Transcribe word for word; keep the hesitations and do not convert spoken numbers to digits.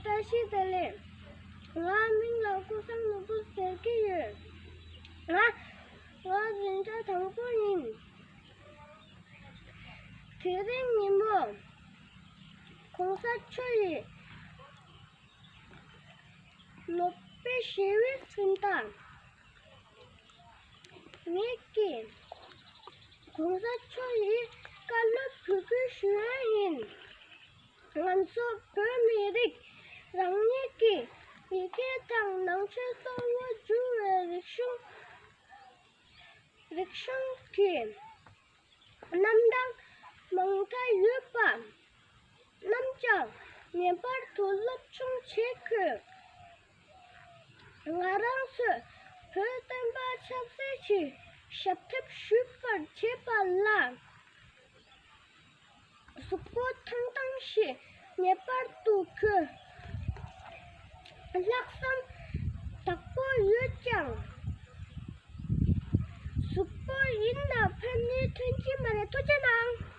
བཀྲ་ཤིས་བདེ་ལེགས། ངའི་མིང་ལ་ཀུན་བཟང་ནོར་བུ་ཟེར་གྱི་ཡོད། ང་ང་འཛིན་གྲྭ་དང་པོ་ཡིན། དེ་རིང་ཉིན་མོ་གོང་ས་མཆོག་ཡི་ནོ་བེལ་ཞི་བའི་འཛིན་གྲྭ། ངེད་ཀྱིས་གོང་ས་མཆོག་ཡི་བཀའ་སློབ་གུས་བཀུར་ཞུ་ཡ་ཡིན། ང་ཚོ་བོད་མི་རིགས་རང་ཉིད་ཀྱི་ཡི་གེ་དང་ནང་ཆོས་གཙོ་བོར་གྱུར་བའི་རིག་གཞུང་། རིག་གཞུང་གི་རྣམ་གྲངས་མང་དག་ཡོད་པ་རྣམས་ཀྱང་ངེས་པར་དུ་སློབ་སྦྱོང་བྱེད་དགོས། ང་རང་ཚོས་བོད་བསྟན་པ་ཆབ་སྲིད་ཀྱི་ཞབས་འདེགས་ཞུ་བར་བྱེད་པ་ལ། གཟུགས་པོ་ཐང་ཐང་ཞིག་ངེས་པར་དུ་དགོས། ལྷག་བསམ་དག་པོ་ཡོད་ཀྱང་། གཟུགས་པོ་ཡིན་ན་ཕན་ནུས་ཐོན་གྱི་མ་རེད། ཐུགས་རྗེ་གནང་།